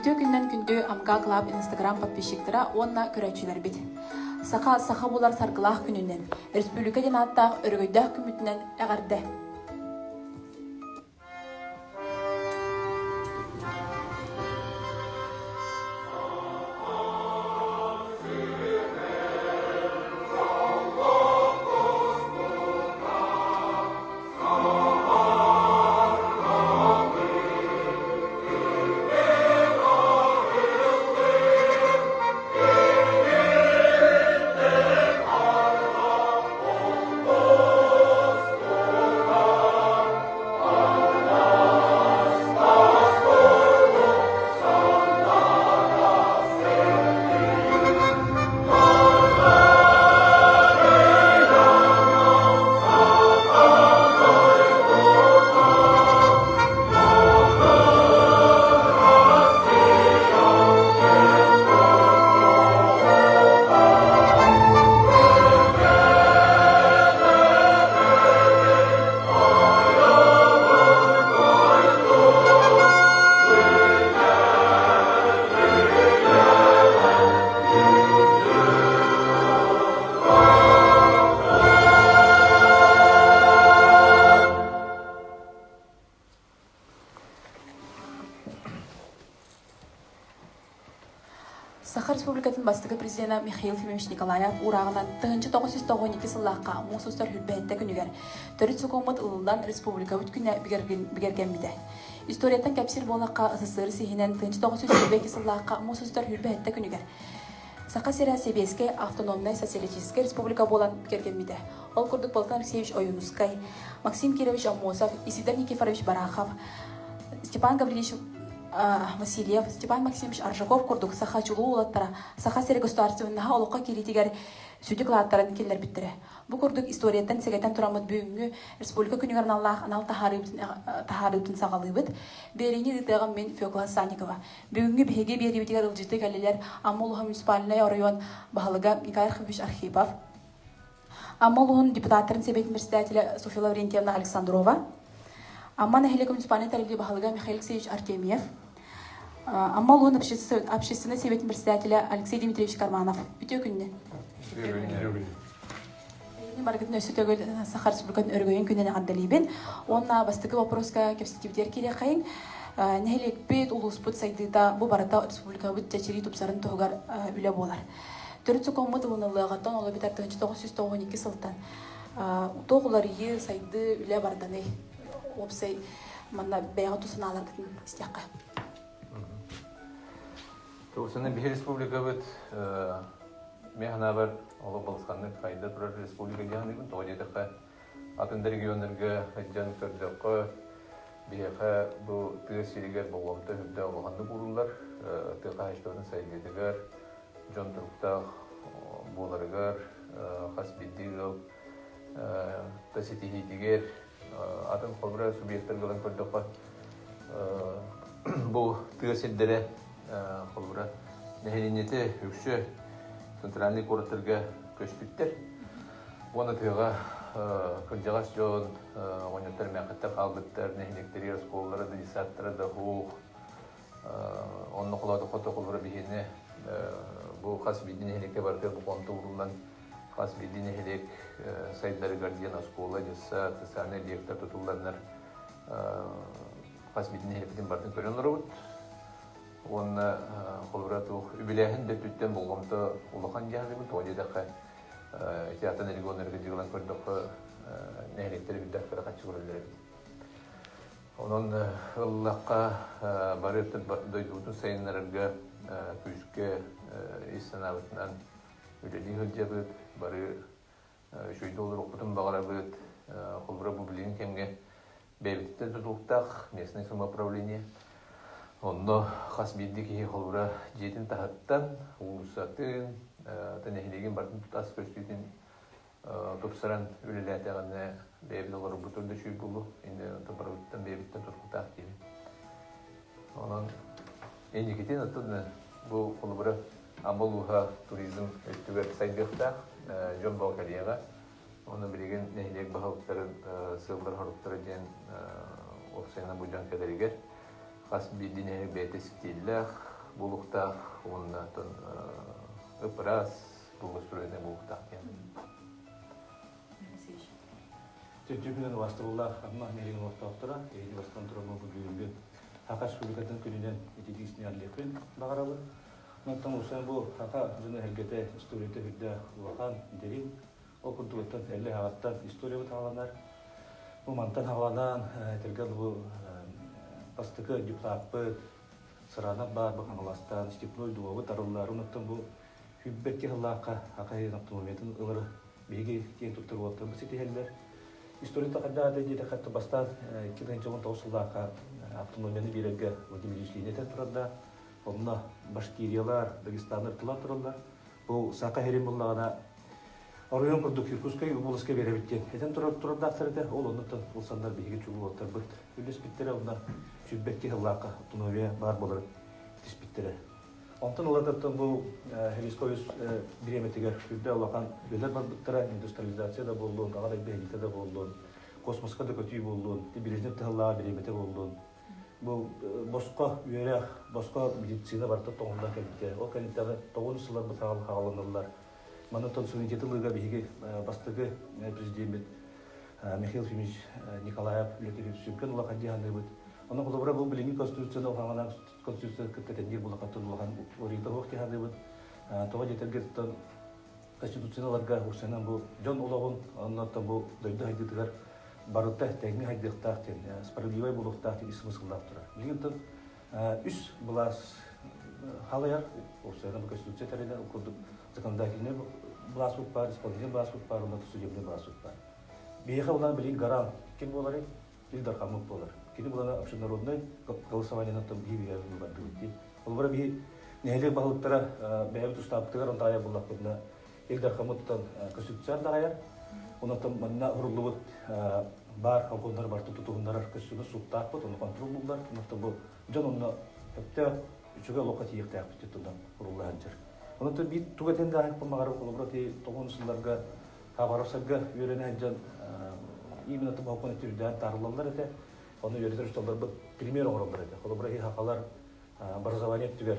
Үтүө күнүнэн күндү Амга Club Instagram подписчиктара уонна көрөөччүлэрбит! Саха саха буолар саргылаах күнүнэн, республика диэн ааттаах өрөгөйдөөх күммүтүнэн эҕэрдэ! Саха Республикатын бастакы президена Михаил Ефимович Николаев уурааҕынан 1992 сыллаахха муус устар сүүрбэһиттэ күнүгэр төрүт сокуоммут ылыллан республикабыт күнэ бигэргэммитэ. Историяттан кэпсиир буоллахха, СССР сиһинэн 1922 сыллаахха муус устар сүүрбэһиттэ күнүгэр Саха сирэ Сэбиэскэй автономнай социалистическай республика буолан бигэргэммитэ. Ол курдук Платон Алексеевич Ойуунускай, Максим Кирович Аммосов, Исидор Никифорович Барахов, Степан Гаврильевич Васильев, Степан Максимович Аржаков курдук саха чулуу уолаттара Саха сирэ государственноһа олоххо киириитигэр сүдү кылааттарын киллэрбиттэрэ. Бу курдук историяттан сэгэтэн тураммыт бүгүҥҥү республика күнүгэр аналлаах анал таһаарыыбытын саҕалыыбыт. Биэриини ыытыаҕым мин Фекла Санникова. Бүгүҥҥү биһиги биэриибитигэр ыалдьыты кэллилэр Амма улууһа муниципальнай оройуон баһылыга Николай Архипович Архипов, Амма улууһун депутаттарын сэбиэтин председателэ Софья Лаврентьевна Александрова, Амма нэһилиэк муниципальнай тэриллии баһылыга Михаил Алексеевич Артемьев, Амма улууһун общественнай сэбиэтин председателэ Алексей Дмитриевич Карманов. Үтүө күннэ. Үтүө күннэ. Барыгытын өссө төгүл Саха Республикатын өрөгөйүн күнүн эҕэрдэлиибин. Уонна бастакы вопроска кэпсэтиибитигэр киириэххэйиҥ. Нэһилиэкпит, улууспут сайдыыта бу барыта республикабыт чэчирии тупсарын туһугар үлэ буолар. Төрүт сокуоммут ылыныллыаҕыттан ол эбэтэр 1992 сылтан туох уларыйыы, сайдыы, үлэ барданый? Уопсай манна бэйэҕэ тус санааларгытын истиэххэ. Туусаны биһи республикабыт мен санаабар олох балысханнык сайда турар республика диэн тоҕо диэтэххэ атын да регионнарга сылдьан көрдөххө биһиэхэ бу тыа сиригэр болҕомто үрдээх улаханнык ууруллар тыа хаһаайыстыбатын сайдыытыгар дьон туруктаах буоларыгар хас биирдии ыал та ситиһиитигэр атын холобура субъектарга ылан көрдөххө бу тыа сирдэрэ холобура нэһилиэнньэтэ үксэ центральный куораттарга көспүттэр уонна тыаҕа кырдьаҕас дьон оҕонньоттор эмээххиттэр хаалбыттар нэһилиэктэригэр оскуолалара да детсадтара да суох онно холоотоххо холобура биһиэнэ бу хас биирдии нэһилиэккэ барытыгар бу ууруллан хас биирдии нэһилиэк сайдарыгар диэн оскуола, дьыссаат, социальнай объектар тутулланнар хас биирдии нэһилиэкпитин барытын көрөн олоробут. Уонна холобура туох үбүлээһин да өттүттэн болҕомто улахан дьаһалыбыт. Тоҕо диэтэххэ ити атын регионнарга дьыалан көрдөххө нэһилиэктэр үрдээх кыра харчы көрөллөр эбит. Онон ыллахха бары дойдубутун сайыннарарга күүскэ ис санаабытынан үлэлии сылдьабыт, бары үчүгэйдик олоруохпутун баҕарабыт. Холобура, бу билигин кэмҥэ бэйэбититтэн тутулуктаах местное самоуправление. Онно хас биирдии киһи холобура дьиэтин таһыттан, уулуссатын, нэһилиэгин барытын тас көстүүтүн тупсаран үлэлээтэҕинэ бэйэбит олорорбутун да үчүгэй буолуо. Иннэ барыбыттан бэйэбиттэн тутулуктаах диибин. Онон инникитин оттон бу холобура Амма улууһа туризм өттүгэр сайдыахтаах, дьон бөҕө кэлиэҕэ. Ону билигин нэһилиэк баһылыктарын сыаллара-соруктара диэн уопсайынан бу дьон кэлэригэр хас биирдии нэһилиэк бэйэтэ стиллээх. буолуохтаах уонна оттон ыпыраас благоустроенный буолуохтаах диэн. Төрдү убастабыллаах Амма нэһилиэгин олохтоохторо, эһиги бастан туран бу бүгүҥҥү Саха Республикатын күнүнэн ититии синьээрлиэхпин баҕарабын. Онтон улахан бу саха дьоно эһэргэтэ историята үрдээх улахан, дириҥ. Ол курдугуттан эллэ аҕаттан историябыт хааланар. Бу мантан хааланан этэргэ бу бастакы депутаппыт Сыранов баар бу Хаҥаластан Степной Дубовы арыллар. Онуттан бу сүүрбэкки сыллаахха Хахайын автономиятын ылары биһиги киэн туттар уолаттарбыт ситиһэллэр. Историята хайдах диэтэххэ бастаан 2019 сыллаахха автономияны биэрэргэ Владимир Ильич Ленин этэн турарда. Онно Башкириялар, Дагестаннар тылан тураллар. Бу саха сирин буллаҕына оройуон курдук Иркутскай областка биэрэбит диэн этэн турар турардаахтар этэ. Ол оннуттан улсаннар биһиги чулуу уолаттарбыт үллэспиттэрэ уонна сүүрбэкки сыллаахха автономия баар буоларын ситиспиттэрэ. Онтон ылатыттан бу Хелискоис бириэмэтигэр үрдэ улахан үлэлэр барбыттара, индустриализация да буоллун, аҕа дойду эһиитэ да буоллун, космоска да көтүү буоллун, Брежнев тыһаллааҕа бириэмэтэ буоллун, Бу босхо үөрэх, босхо медицина барыта тоҥуллан кэлбитэ. Ол кэнниттэн тоҕус сылларбыт хааланыллар. Манна суверенитет ылыыга биһиги бастакы президеммит Михаил Ефимович Николаев үлэтин сүҥкэн улахан дии саныыбыт. Онон холобура бу билиҥҥи конституцияны улаханынан конституция кытта тэҥниир улахантан улахан уларыйыта суох дии саныыбыт. Тоҕо диэтэргэ конституцияны ыларга урсанан бу дьон олоҕун, оннуттан бу дойду сайдыытыгар барыта тэҥҥэ сайдыахтаах диэн, справедливай буолуохтаах диэн смысллаах турар. Билигин үс былаас халайар, уопсайынан бу конституция тэринэр, ол курдук законодательный былаас баар, исполнительный былаас баар, уонна судебный былаас баар. Биһиэхэ улахан билигин гарант ким буоларый? Ил Дархаммыт буолар. Кини булана общенароднай голосованиенан биһи биһиэхэ бардыбыт дии. Холобура биһи нэһилиэк баһылыктара бэйэбит устаабытыгар онтаайа буллахпытына Ил Дархаммыттан конституция даҕайар. Онон манна уруллубут баар халгоннар барыта тутуһуннарар көстүүнү сууттаахпыт, ону контроллууллар. Онон бу дьон онно сөптөөх үчүгэй олоххо тиийиэхтээхпит туһунан урулла сылдьар. Онон биир тугу этэн даҕайыппын баҕарар холобура ти тоҕун сылларга Хабаровскайга үөрэнэ сылдьан именно тумаһыккын түрдээн таарыллаллар этэ. Ону үөрэтэр учууталларбыт пример оҥороллор этэ. Холобура хахалар образование өттүгэр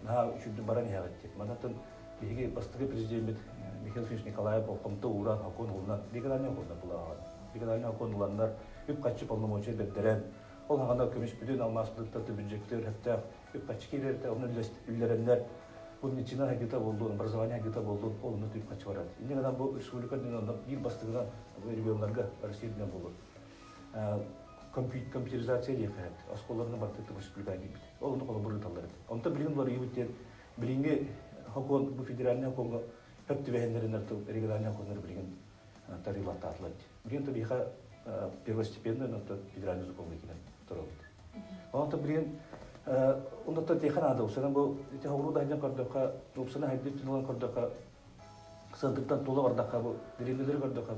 наһаа үчүгдүк баран иһэҕит диэн. Манатын биһиги бастакы президеммит Михаил Ильич Николаев болҕомто ууран сокуон ылынан, региональный окуоннар булаҕын. Региональный окуон ыланнар үп-харчы полномочия бэрдэрэн, ол хаҕана көмүспүтүн, алмааспытыттан бюджеттер сөптөөх үп-харчы киирэртэ, оны үллэрэннэр бу медицина хайдыта буоллун, образование хайдыта буоллун, ол онно үп-харчы барар. Инньэ гынан бу республика үрдүнэн биир бастыгынан бу регионнарга Россия үрдүнэн буолуо. Компьютеризация диэхэ оскуолаларына барыта республика киирбит. Ол онно холобур ыыталлар этэ. Онтон билигин уларыйбыт диэн билиҥҥи сокуон бу федеральнай сокуоҥҥа хөп түбэһиннэринэр тыл региональнай сокуоннар билигин тарыылаттаатылар дии. Билигин то биһиэхэ первостепенный онтон федеральный закон киирэн турабыт. Онтон билигин онтон тиэхэ наада упсанан бу ити хоҕуруу да сылдьан көрдөххө упсана хайдыт ылан көрдөххө сырдыктан тула бардахха бу дэриэбинэлэри көрдөххө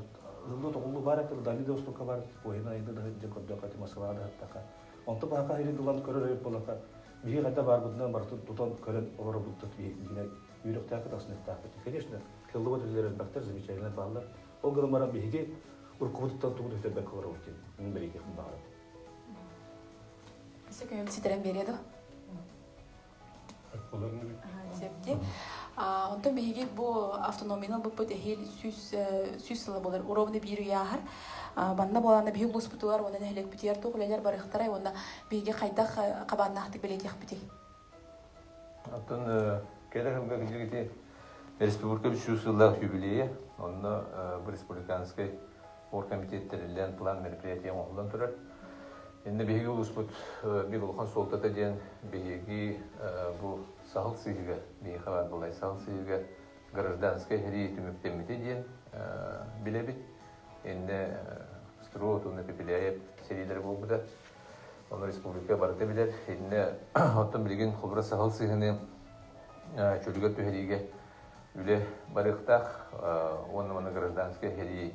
ыһыллыы тоҕуллуу баар этэ Дальний да Востокка баар Поһина айында да сылдьан көрдөххө ити Москваҕа да сыттахха онтон баһака сирин ылан көрөр эбит буоллахха биһиги хайда баарбытынан барытын тутан көрөн олоробут биһиги үөрөхтээхпит асыныктаахпыт конечно кыллыбат үлэлэр элбэхтэр замечательно бааллар ол гынан баран биһиги уруккубутуттан тугу да сүтэрбэккэ олоробут диэн мин бэлиэтиэхпин баҕарабын. Өссө ситэрэн биэриэ дуо? Сөпти. Онтон биһиги бу автономияны ылбыппыт эһиил 100 сыла буолар. Уровны биир үйэ ааһар. Манна буолаана биһиги улууспутугар уонна нэһилиэкпитигэр туох үлэлэр барыахтарай уонна биһиги хайдах хабааннаахтык бэлиэтиэхпитий? Оттон кэлэр сылга кырдьык республика 300 сыллаах юбилейа, онно бу республиканскай оргкомитет тэриллэн план мероприятия оҥоһуллан турар. Иннэ биһиги улууспут биир улахан суолтата диэн биһиги бу Саһыл сыһыыга биһиэхэ баар буолай Саһыл сыһыыга гражданскай сэрии түмүктэммитэ диэн билэбит. Иннэ Строд уонна Пепеляев сэриилэрэ буолбута. Ону республика барыта билэр. Иннэ оттон билигин холобура Саһыл сыһыыны чөлүгэр түһэриигэ үлэ барыахтаах уонна манна гражданскай сэрии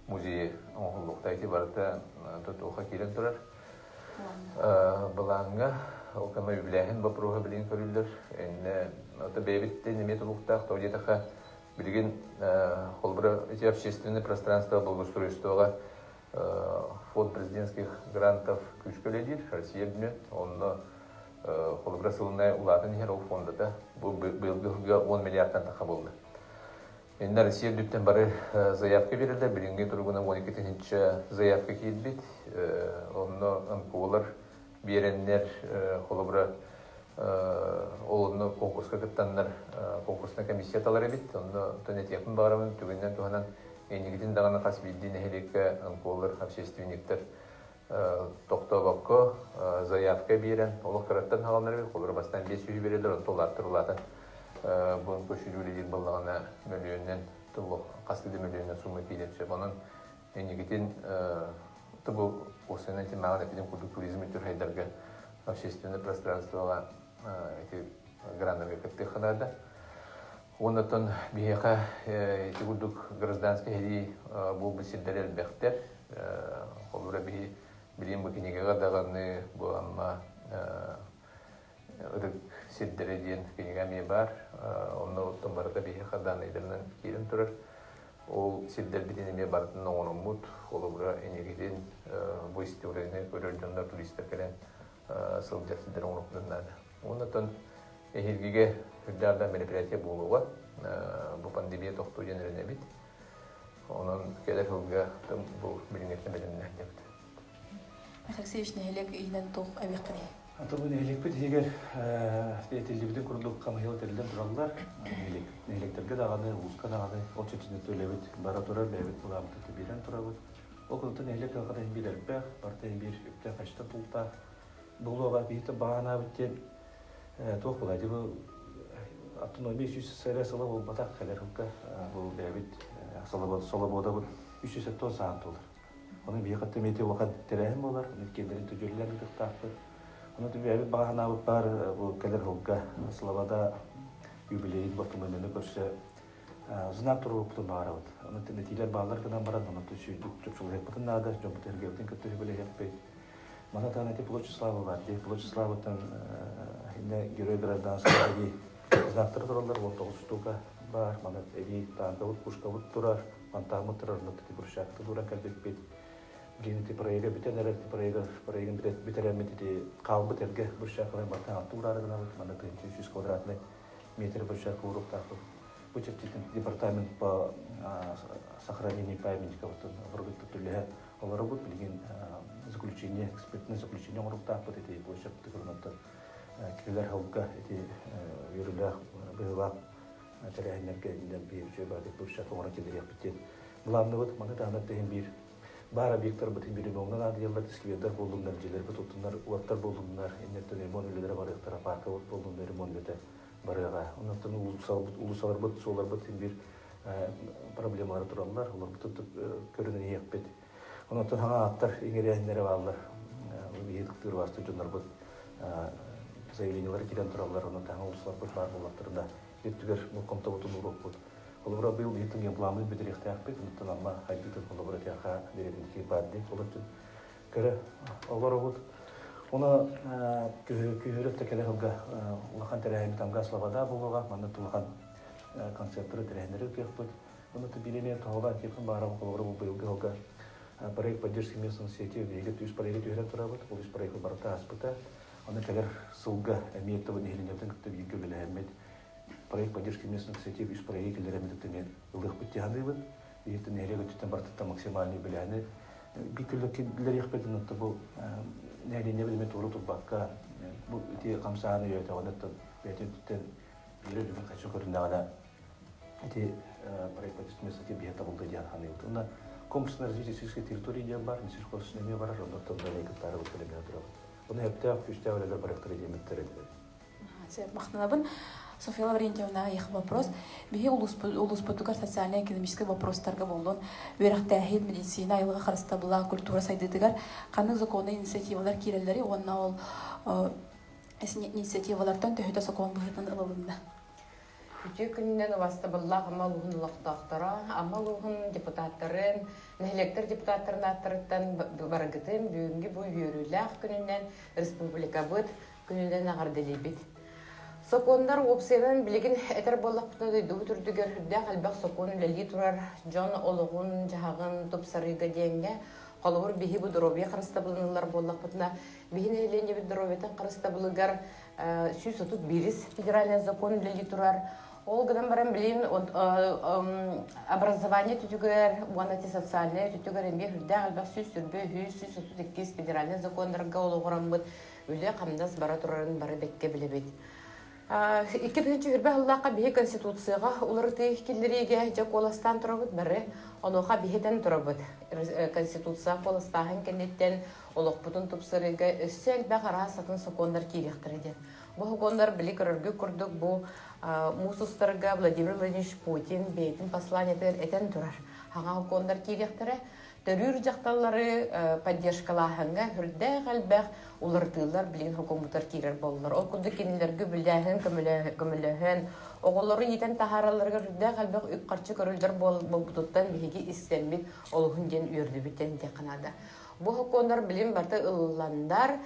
музейы оҥоһуллуохтаах. Ити барыта тутууха киирэн турар. Былааҥҥа ол кэмэ үбүлээһин боппуруоһа билигин көрүллэр. Иннэ ото бэйэбиттэн эмиэ тулуктаах, тоҕо диэтэххэ билигин холобура ити общественное пространство благоустройствоҕа фонд президентских грантов күүскэ үлэлиир Россия үрдүнэн. Онно Холобура сылынай улаатан иһэр ол фондата бу быйылгы сылга 10 миллиардтан таха буолла. Инна Россия үрдүттэн бары заявка биэрэллэр. Билиҥҥи туругунан 12 тыһыынча заявка киирбит. Онно МКОлар биэрэннэр, холобура, ол онно конкурска кыттаннар конкурсная комиссия талар эбит. Онно этиэхпин баҕарабын, түгэнинэн туһанан инникитин даҕаны хас биирдии нэһилиэккэ МКОлар, общественниктэр тохтообокко заявка биэрэн, олох кыраттан хааланнар эбит, холобура бастаан 500 биэрэллэр, онтон улааттар улаатан бу көшүлүү үлэлиир буоллаҕына мөлүйүөнүнэн хас да мөлүйүөнүнэн сумма киириэн сөп. Онон инникитин бу уопсайынан тимаҕын эпидем курдук туризм өттүгэр хайдарга общественное пространствоҕа ити граннарга кыттыахха наада. Оннотон биһиэхэ ити курдук гражданскай сэрии буолбут сирдэр элбэхтэр. Холобура биһи билигин бу кинигэҕэ даҕаны бу Амма ытык сирдэрэ диэн кинигэ эмиэ баар. Онно оттон барыта биһиэхэ дааннайдарынан киирэн турар. Ол сирдэрбитин эмиэ барытын оҥороммут. Холобура инникитин бу историяны көрөр дьоннор туристар кэлэн сылдьар сирдэр оҥоруохпутун наада. Оннотон эһиилгигэ үрдээх да мероприятие буолуоҕа. Бу пандемия тохтуу диэн эрэнэбит. Онон кэлэр сылга бу билиҥҥиттэн бэлэмнээх диэбит. Алексеевич нэһилиэк иһинэн туох эбиэххиний? Ата бу нэһилиэкпит иһигэр этиллибитин курдук хамыһыйа тэриллэн тураллар. Нэһилиэктэргэ даҕаны, улууска даҕаны ол чеченэ төлөбүт бара турар, бэйэбит былааммытын биэрэн турабыт. Ол курдук нэһилиэк кыахата иһин биир элбэх, барыта иһин биир үптээх хачта тултаах. Буолуоҕа биһиги баҕанаабыт диэн туох буолай бу автономия 300 сыла буолбатах кэлэр сылга бу бэйэбит солобуодабыт 370 саан туолар. Ону биһиэхэ эмиэ улахан тэрээһин буолар, иккиэннэрин түдьүллэн ыытыахтаахпыт. Ону бэйэбит баҕа санаабыт баар бу кэлэр сылга Слобода юбилейын автономияны көрсө знак туруорбутун баҕарабыт. Ону этиилэр бааллар гынан баран, ону сүүрдүк чопчулаһыахпытын наада, дьоммут эргэбитин кытта сүбэлэһиэхпит. Маны таһынан ити Площадь Славы бар дии. Площадь Славыттан инне Герой гражданского дии знактар тураллар, 19 штука бар. Маны эбии танкабыт, пушкабыт турар, фонтаммыт турар, онно ити брусчатка туран кэлбиппит. Билигин ити проега бүтэн эрэр, ити проега проегын бүтэрэммит ити хаалбыт эргэ брусчаткалар бартан алты ураары гынабыт. Манна 1300 квадратный метр брусчатка уруктаахпыт. Бу чэрчитин департамент по сохранению памятников түллэһэ олоробут. Билигин заключение, экспертное заключение оҥоруктаахпыт ити площадь кырынаттан кэлэр сылга ити үөрүүлээх быһыылаах тэрээһиннэргэ биир үчүгэй баҕайытык площадь оҥорон киллэриэхпит диэн былаанныбыт. Маны таһынан тэһин биир баар объектарбытын биир ремоҥҥа наадыйаллар, сквердэр буоллуннар, дьиэлэрбит туттуннар, уоттар буоллуннар, иннеттэн ремонт үлэлэрэ барыахтара, паркабыт буоллуннар, ремонт үлэтэ барыаҕа. Онон уулуссаларбыт, суолларбыт син биир проблемалара тураллар, олорбутун көрүнэн иһиэхпит. Онон саҥа ааттар иҥэрээһиннэрэ бааллар. Биһиги ытыктыыр убаастыыр дьоннорбут заявлениелары киирэн тураллар, онон таһаҥа уулуссаларбыт баар буоллахтарына өттүгэр болҕомтобутун ууруохпут. Холобура, быйыл биһиги генпламмыт бүтүрүөхтээхпит, онтон Амма хайдыытын холобура этиэхэ биэрэтин баар дии. Ол өттүн көрө олоробут. Ону күһүөрү өттө кэлэ сылга улахан тэрээһиммит Амга Слобода буолуоҕа. Манна улахан концерттары, тэрээһиннэри ыытыахпыт. Ону биир эмиэ тоһоҕолоон этиэхпин баҕарабын, холобура бу быйылгы сылга проект поддержки местной сети биһиги үс проекты түһэрэн турабыт. Ол үс проект барыта ааспыта. Аны кэлэр сылга эмиэ тобу нэһилиэнньэбитин кытта бииргэ үлэлэһэммит проект поддержки местных сетей үс проект киллэрэммит эмиэ ылыахпыт дии саныыбын. Биһиги нэһилиэк өттүттэн барытыттан максимальный үлэлэһини киллэриэхпитин отто бу нэһилиэнньэ билимэ туора турбакка бу ити хамсааһын өйөөтөҕүнэ бэйэтин өттүттэн биирэ дүмүн хаччы көрүннэҕинэ ити проект поддержки местных сетей биһэ табылды диэн саныыбыт. Уонна комплексное развитие сельской территории диэн бар, сельхоз эмиэ барар, оннуттан да кыттаарыбыт бэлэмҥэ турабыт. Ону сөптөөх күүстээх үлэлэр барыахтара диэммиттэр этилэр. Махтанабын. Софья Лаврентьевна, их вопрос. Биһи улууспутугар социальнай-экономическай вопростарга буоллун, үөрэхтээһин, медицина, айылҕа харыстабыла, культура сайдыытыгар ханнык законнай инициативалар киирэллэри уонна ол инициативалартан төһөтө сокуон быһыытынан ылылынна? Үтүө күнүнэн убастабыллаах Амма улууһун олохтоохторо, Амма улууһун депутаттарын, нэһилиэктэр депутаттарын ааттарыттан барыгытын бүгүҥҥү бу үөрүүлээх күнүнэн республикабыт күнүнэн эҕэрдэлиибит. Сокуоннар уопсайынан билигин этэр буоллахпытына дойдубут үрдүгэр сүрдээх элбэх сокуон үлэлии турар дьон олоҕун-дьаһаҕын тупсарыыга диэҥҥэ. Холобур, биһи бу доруобуйа харыстабылын ылар буоллахпытына, биһи нэһилиэнньэбит доруобуйатын харыстабылыгар 131 федеральный закон үлэлии турар. Ол гынан баран билин образование түтүгэр уонна социальнай өтүтүгэр эмиэ үрдээх элбэх 123, 132 федеральный законнарга олоҕураммыт үлэ-хамнас бара турарын бары бэккэ билэбит. 2020 сыллаахха биһи Конституцияҕа уларытыы киллэриигэ дьэ куоластаан турабыт бары. Онуоха биһитэн турабыт. Конституция куоластааһын кэнниттэн олохпутун тупсарыыга өссө элбэх араас атын сокуоннар киириэхтэрэ диэн. Бу сокуоннар били көрөргүт курдук бу муус устарга Владимир Владимирович Путин бэйэтин посланиетыгар этэн турар. Хаҥа сокуоннар киириэхтэрэ. Төрүүр дьахталлары поддержкалааһыҥҥа үрдээх элбэх уларытыылар билигин сокуоммутугар киирэр буоллулар. Ол курдук кинилэргэ үбүлээһин көмөлөһөн, оҕолору иитэн таһааралларыгар үрдээх элбэх үп-харчы көрүллэр буолбутуттан биһиги истэммит олуһун диэн үөрдүбүт диэн этиэххэ наада. Бу сокуоннар билим барыта ылылланнар,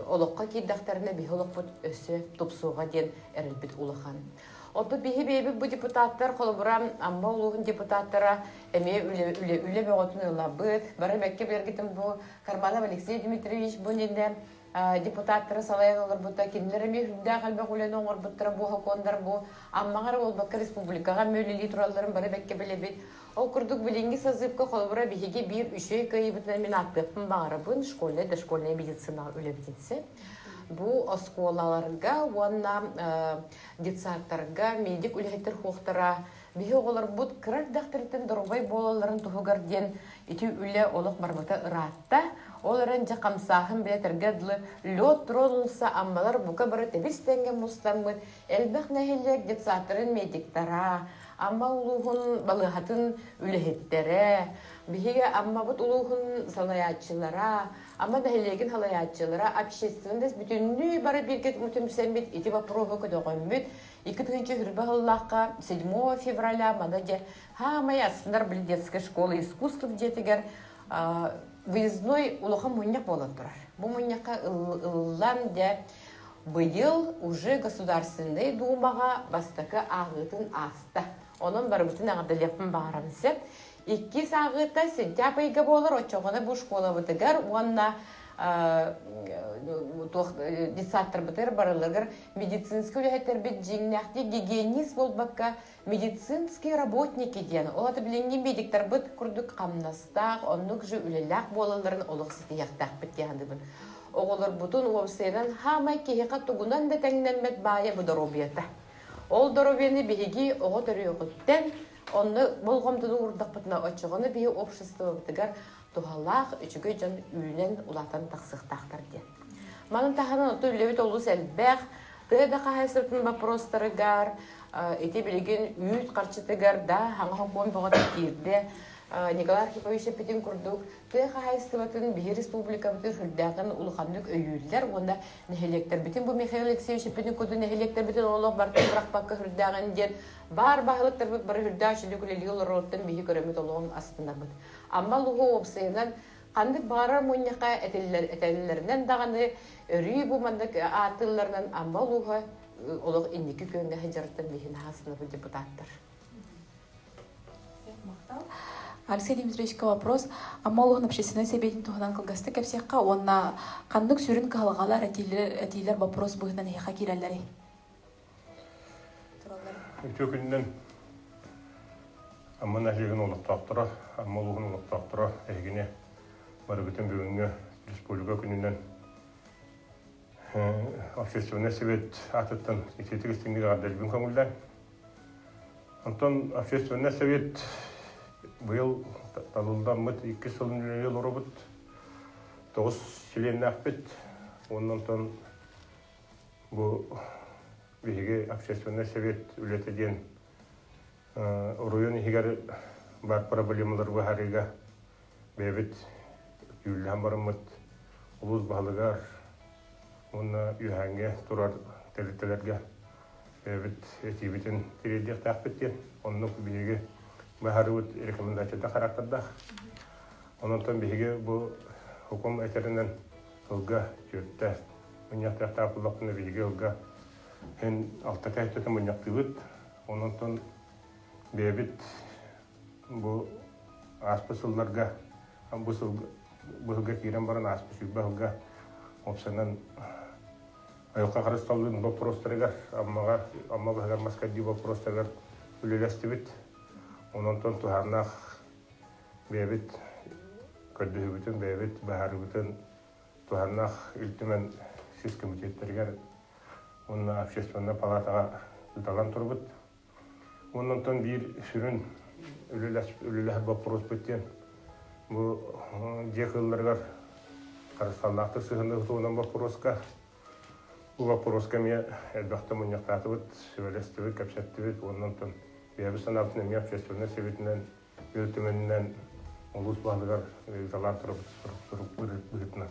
олоххо киирдэхтэринэ биһи олохпут өссө тупсуоҕа диэн эрэлбит улахан. Оттон биһи бэйэбит бу депутаттар, холобура, Амма улууһун депутаттара эмиэ үлэ, үлэ, үлэ бөҕөтүн ылабыт. Бары бэккэ билэргитин бу Карманов Алексей Дмитриевич бу иннинэ депутаттары салайан олорбута, кинилэр эмиэ үрдээх элбэх үлэни оҥорбуттара бу сокуоннар бу Аммаҕа эрэ буолбакка республикаҕа эмиэ үлэлии туралларын бары бэккэ билэбит. Ол курдук билиҥҥи созывка холобура биһиги биир үчүгэй кыайыыбытынан мин ааттыахпын баҕарабын школьная дошкольная медицина үлэбитинсэ. Бу оскуолаларга уонна детсадтарга медик үлэһиттэр хуохтара биһи оҕолорбут кыра эрдэхтэриттэн доруобай буолалларын туһугар диэн ити үлэ олох барбыта ыраатта. Ол эрэн дьэ хамсааһын билэтэргэ дылы лед тронулся аммалар бука бары тэбис тэҥҥэ мустаммыт элбэх нэһилиэк детсадтарын медиктара, Амма улууһун балыыһатын үлэһиттэрэ, биһиги Аммабыт улууһун салайааччылара, Амма нэһилиэгин салайааччылара, общественность бүтүннүү бары бииргэ түмсэммит ити боппуруоһу көтөҕөммүт 2020 сыллаахха 7 февраля маны дьэ хаамай астынар били детская школа искусств дьиэтигэр выездной улахан мунньах буолан турар. Бу мунньахха ылыллан дьэ быйыл уже Государственнай Думаҕа бастакы ааҕыытын ааста. Онон барыбытын эҕэрдэлиэхпин баҕарабын сөп. Иккис ааҕыыта сентябрь ыйга буолар, оччоҕуна бу школабытыгар уонна туох детсадтарбытыгар барыларыгар медицинскэй үлэһиттэрбит дьиҥнээхтик гигиенист буолбакка медицинские работники диэн ол аты билиҥҥи медиктарбыт курдук хамнастаах оннук же үлэлээх буолалларын олох ситиһиэхтээхпит дии саныыбын оҕолорбутун уопсайынан хаамай киһиэхэ тугунан да тэҥнэммэт баайа бу доруобуйата ол доруобуйаны биһиги оҕо төрүөҕүттэн онно болҕомтону уурдахпытына оччоҕуна биһи обществобытыгар туһалаах үчүгэй дьон үүнэн улаатан тахсыахтаахтар диэн Манан таһынан оттон үлэбит олус элбэх. Тыа да хаһаайыстыбатын боппуруостарыгар, ити билигин үүт харчытыгар да хаҥа сокуон бөҕөтө киирдэ. Николай Архипович эппитин курдук, тыа хаһаайыстыбатын биһи республикабытын сүрдээҕин улаханнык өйүүллэр уонна нэһилиэктэрбитин бу Михаил Алексеевич эппитин курдук нэһилиэктэрбитин олох барытын бырахпакка сүрдээҕин диэн баар баһылыктарбыт бары сүрдээх үчүгэй үлэлии олороруттан биһи көрөммүт олоҕун астынабыт. Амма улууһу уопсайынан Ханнык баҕарар мунньахха этэллэринэн даҕаны өрүү бу маннык ааттыылларынан Амма улууһа олох инники күөҥҥэ сылдьарыттан биһин аһаасынабыт депутаттар. Алексей Дмитриевичка вопрос. Амма улууһун общественнай сэбиэтин туһунан кылгастык кэпсиэххэ уонна ханнык сүрүн кыһалҕалар, этиилэр, этиилэр вопрос быһыытынан эһиэхэ киирэллэрий? Үтүө күнүнэн Амма нэһилиэгин олохтоохторо, Амма улууһун олохтоохторо эһигини барыгытын бүгүҥҥү республика күнүнэн общественнай совет аатыттан итиитик истиҥник эҕэрдэлиибин көҥүллээн. Онтон общественнай совет быйыл талылламмыт иккис сылын үлэлии олоробут. Тоҕус чилиэннээхпит. Уонна онтон Бу биһиги общественнай совет үлэтэ диэн оройуон иһигэр баар проблемалары быһаарыыга бэйэбит дьүүллэһэн бараммыт улуус баһылыгар уонна үөһээҥҥэ турар тэрилтэлэргэ бэйэбит этиибитин тириэрдиэхтээхпит диэн оннук биһиги быһаарыыбыт рекомендацията характердаах. Онон биһиги бу хукум этэринэн сылга түөртэ мунньахтыахтаах буоллахпына биһиги ылга һин алта кэһэтэтэ мунньахтыыбыт. Онон бэйэбит бу ааспыт сылларга Бу сылга бу сылга киирэн баран ааспыт 20 сылга уопсайынан айылҕа харысталлын боппуруостарыгар Аммаҕа Амма баһыгар мас кэрдии боппуруостарыгар үлэлэстибит. Онон туһааннаах бэйэбит көрдөһүүбүтүн, бэйэбит быһаарыыбытын туһааннаах Ил Түмэн сис кэмитиэттэригэр уонна общественнай палатаҕа ыыталан турбут. Уонна онтон биир сүрүн үлэлэһэр боппуруоспут диэн бу дьиэ кыылларыгар харысталлаахтык сыһыаннаһыы туһунан боппуруоска. Бу боппуруоска эмиэ элбэхтэ мунньахтаатыбыт, сүбэлэстибит, кэпсэттибит уонна онтон бэйэбит санаабытын эмиэ общественнай сэбиэтинэн, Ил Түмэнинэн улуус баһылыгар ыыталаан турабыт сурук быһыытынан.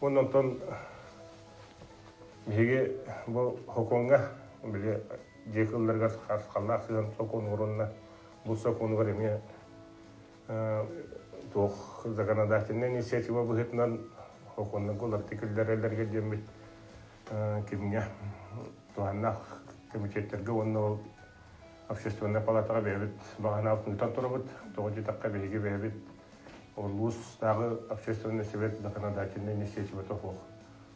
Уонна онтон биһиги бу сокуоҥҥа били дьиэ кыылларыгар харысхаллаах сыһыан сокуонугар уонна бу сокуонугар эмиэ туох законодательнай инициатива быһыытынан сокуоннарга уларытыы киллэрэллэргэ диэммит кимҥэ туһааннаах кэмитиэттэргэ уонна ол общественнай палатаҕа бэйэбит баҕанаабытын ыытан турабыт. Тоҕо диэтэххэ биһиги бэйэбит улуустааҕы общественный совет законодательнай инициативата суох.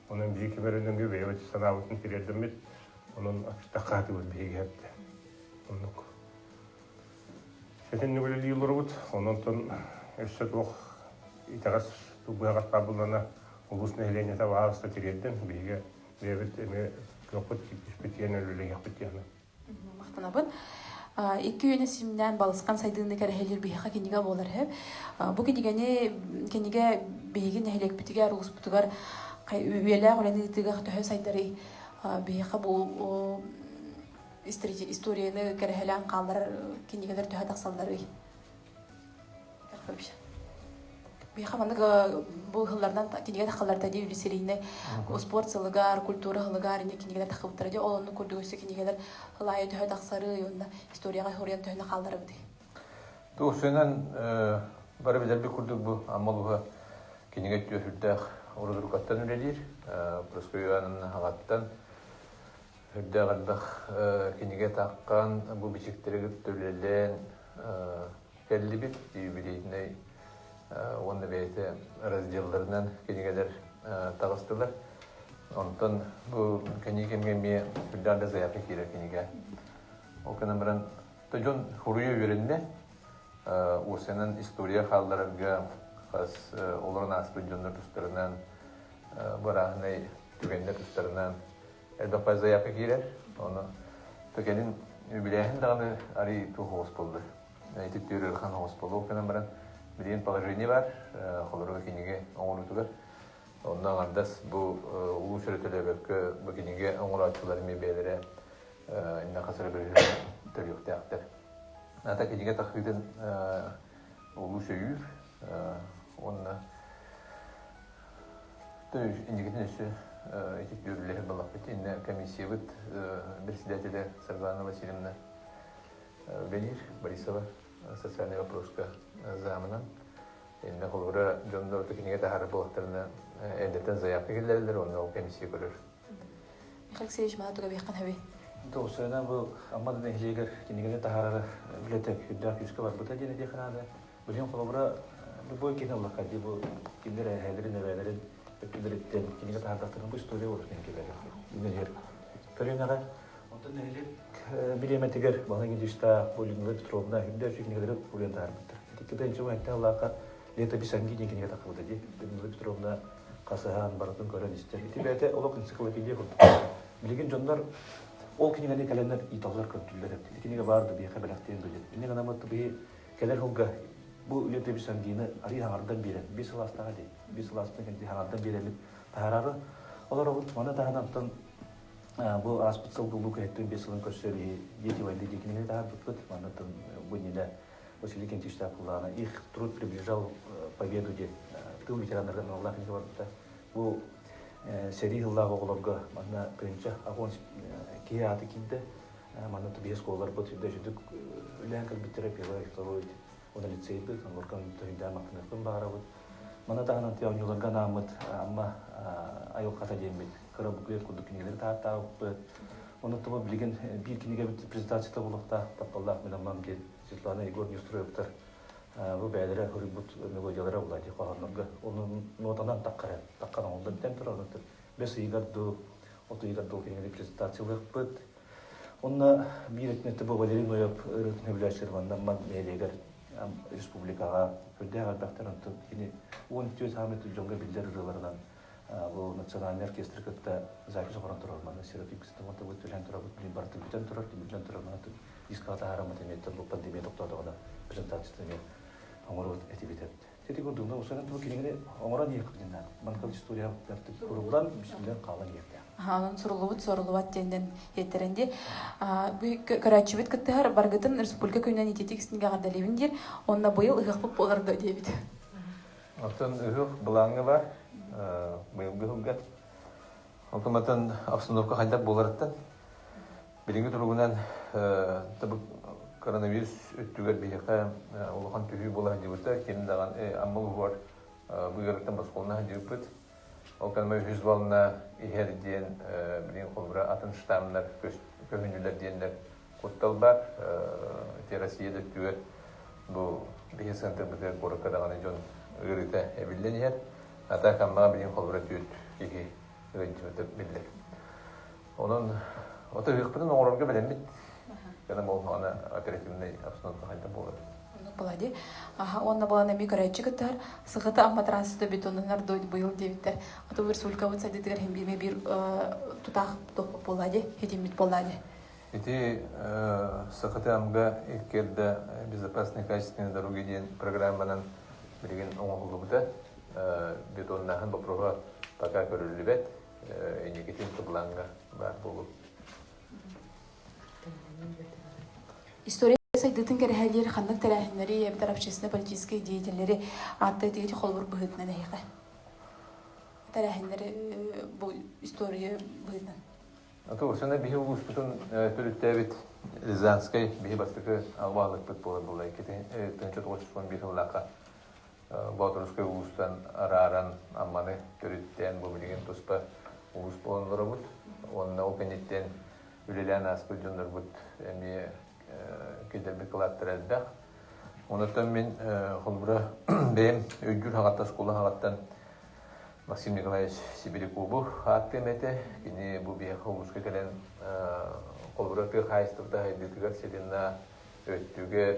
Онон биһиги ким эрэ нөҥүө бэйэбит санаабытын тириэрдэммит, онон таххаатыбыт биһиги эбитэ. Оннук. Сэтинник үлэлии олоробут. Онон өссө туох итэҕэс быһаҕас баар буоллаҕына улуус нэһилиэнньэтэ баҕаста тириэрдэн биһиги бэйэбит эмиэ кыахпыт түспүт диэн үлэлэһиэхпит диэн. Махтанабын. Икки үйэни симнээн балысхан сайдыыны кэрэһэлиир биһиэхэ кинигэ буолар үһү. Бу кинигэни кинигэ биһиги нэһилиэкпитигэр, улууспутугар үйэлээх үлэни ыытыыга төһө сайдарый? Биһиэхэ бу историяны кэрэһэлээн хаалларар кинигэлэр төһө тахсалларый? Биһиэхэ маннык бу ыһылларынан кинигэ тахалларда дии үлүсэрийне спорт сылыгар, культура сылыгар инне кинигэлэр тахыбыттара дии. Ол оннук курдук өссө кинигэлэр ылаайы төһө тахсарый уонна историяҕа хоруйан төһөнө хаалларабытый? Туохсунан бары билэрбит курдук бу Амма улууһа кинигэ түөһүрдээх урудурукаттан үлэлиир. Прасковья Ивановна аҕаттан үрдээх элбэх кинигэ таххан бу бичиктэри кытта үлэлээн кэллибит. Юбилейнай уонна бэйэтэ разделларынан кинигэлэр таҕыстылар. Онтон бу кэнники кэмҥэ эмиэ үрдээх да заявка киирэр кинигэ. Ол гынан баран дьон хуруйа үөрэннэ. Уопсайынан история хаалларарга хас олорон ааспыт дьоннор тустарынан бырааһынай түгэннэр тустарынан элбэх заявка киирэр. Ону кэлин үбүлээһин даҕаны арый туох оҕус буолла. Ити түөр ыарахан оҕус буолла. Ол гынан баран билигин положение бар, холоруга кинигэ оҥоруутугар. Онно аҥардас бу улуус өрө төлөөбөккө бу кинигэ оҥорооччулар эмиэ бэйэлэрэ инна хас эрэ бырыһыан төлүөхтээхтэр. Ата кинигэ тахсыытын улуус өйүүр уонна инникитин өссө ити үлэлэһэр балахпыт иннэ комиссиябыт председателэ Саргылана Васильевна үлэлиир Борисова социальный вопроска замынан иннэ холобура дьоннор кинигэ таһаарар буоллахтарына эрдэттэн заявка киллэрэллэр онно ол комиссия көрөр. Михаил Алексеевич мана туга биэххин хөбүй? Тоҕусайынан бу Амма нэһилиэгэр кинигэни таһаарар үлэтэ үрдээх күүскэ барбыта диэн этиэххэ наада. Билигин холобура любой киһини ыллахха дии бу кинилэр эһээлэрин, эбээлэрин өттүлэриттэн кинигэ таһаардахтарына бу история буолар кинигэлэр үүнэн көлүөнэҕэ. Онтон нэһилиэк бириэмэтигэр Балай Гедиштаах, бу Людмила Петровна үрдэ үчүгэй кинигэлэри уруйан таһаарбыттар. Ити инчэ этте ыллаахха Летопись Анги диэн кинигэ тахсыбыта дии. Людмила Петровна хасыһан барытын көрөн истэр. Ити бэйэтэ олох энциклопедия курдук. Билигин дьоннор ол кинигэни кэлэннэр ыыталлар көрдүүллэр эбит. Ити кинигэ баар да биһиэхэ бэлэхтиэн дуу диэн. Инньэ гынан биһи кэлэр сылга бу Летопись Ангины арыы хаҥардан биэрэн, биир сылаастаҕа дии, биир сылааспын кэнти хаҥардан биэрэммит таһаарары олоробут. Маны таһынан бу ааспыт сылга улуу кэһэттэн биэс сылын көрсө биһи Дети войны диэн кинигэни таһаарбыппыт. Маннаттан бу иннинэ Василий Кентичтаах куллаана их труд приближал победу диэн тыл ветераннарга аналлаах кинигэ барбыта. Бу сэрии сыллаах оҕолорго манна тыһыынча аҕыс киһи аата киирдэ. Манна биэс оскуолаларбыт үрдэ үчүгдүк үлээн кэлбиттэрэ первый, второй уонна лицейбит, олорго төһүйдээн махтаныахпын баҕарабыт. Маны таһынан оонньууларга анааммыт Амма айылҕата диэммит кыра буклет курдук кинигэлэри таһаартаабыппыт. Онно тума билигин биир кинигэбит презентацията буолуохтаах тапталлаах мин Аммам диэн Светлана Егор Неустроевтар. Бу бэйэлэрэ суруйбут мелодиялара буолла дии хоһооннорго. Ону нотанан таххара, таххан оҥоллон бүтэн турар. Онон бэс ыйыгар дуу, от ыйыгар дуу кинигэни презентациялыахпыт. Онно биир өттүнэн бу Валерий Ноев ырыатын сөбүлээччилэр манна ман нэһилиэгэр республикаҕа үрдээх элбэхтэр онтон кини 14 саамай дьоҥҥо биллэр ырыаларынан бу национальный оркестры кытта запись оҥорон турар манна Сиратикстан вот түһэн турабыт билин барыта бүтэн турар түмүллэн турар манна дискаҕа таһаараммыт эмиэттэн бу пандемия тохтоотоҕуна презентацията эмиэ оҥоруот этибит эбит. Ити курдук усанан бу кинигэни оҥорон иһиэхпитин наада. Манка история суруллан, бисиллэн хаалан иһиэхтээх. Онон суруллубут соруллубат диэннэн иэттэрэн дии. Бу көрөөччүбүт кыттыһар баргытын республика күнүнэн ититик эҕэрдэлиибин диир. Онно быйыл ыһыахпыт буолар да диэбит. Оттон ыһыах былааҥҥа бар, быйылгы ыһылга. Онтон обстановка хайдах буоларыттан билиҥҥи туругунан коронавирус өттүгэр биһиэхэ улахан түһүү буола сылдьыбыта. Ким даҕаны Амма улууһугар бу ыарыыттан босхолоно сылдьыбыппыт. Ол кэннэ үһүс волна иһэр диэн билигин холобура атын штаммнар көһүннүлэр диэннэр куттал баар. Ити Россия да өттүгэр бу биһи центрбытыгар куоракка даҕаны дьон ыарыыта эбиллэн иһэр. А так Аммаҕа билигин холобура түөрт киһи ыалдьыбыта биллэр. Онон ото ыһыахпытын оҥорорго бэлэммит. Гына буоллаҕына оперативнай обстановка хайдах буолар? Оннук буолаа дии. Аха, уонна буолан эмиэ көрөөччү кыттыһар. Сыхыты Амма трассата бетонунар дойду быйыл диэбиттэр. Ото республикабыт сайдыытыгар иһин биир биир тутаах буолаа дии, хитиммит буоллаа дии. Ити Сахаты Амга иккиэрдэ безопасные качественные дороги диэн программанан билигин оҥоһуллубута. Бетоннааһын боппуруоһа пока көрүллүбэт. Инникитин былааҥҥа баар буолуо. История сайдыытын кэрэһэлиир ханнык тэрээһиннэри эбэтэр общественно-политическай деятеллэри ааттыы тигити холобур быһыытынан эһиэхэ тэрээһиннэри бу история быһыытынан Ата биһи улууспутун төрүттээбит Рязанскай биһи бастакы аҕабаалыкпыт буолар буолла 1991 сыллаахха Боотурускай улуустан арааран Амманы төрүттээн бу билигин туспа улуус буолан олоробут. Уонна ол кэнниттэн үлэлээн ааспыт дьоннорбут эмиэ киллэрбит кылааттара элбэх. Онуттан мин холобура бэйэм өйдүүр хаҕаттан оскуола хаҕаттан Максим Николаевич Сибирякову ааттыам этэ. Кини бу биһиэхэ улууска кэлэн холобура тыа хаһаайыстыбата сайдыытыгар сиринна өттүгэр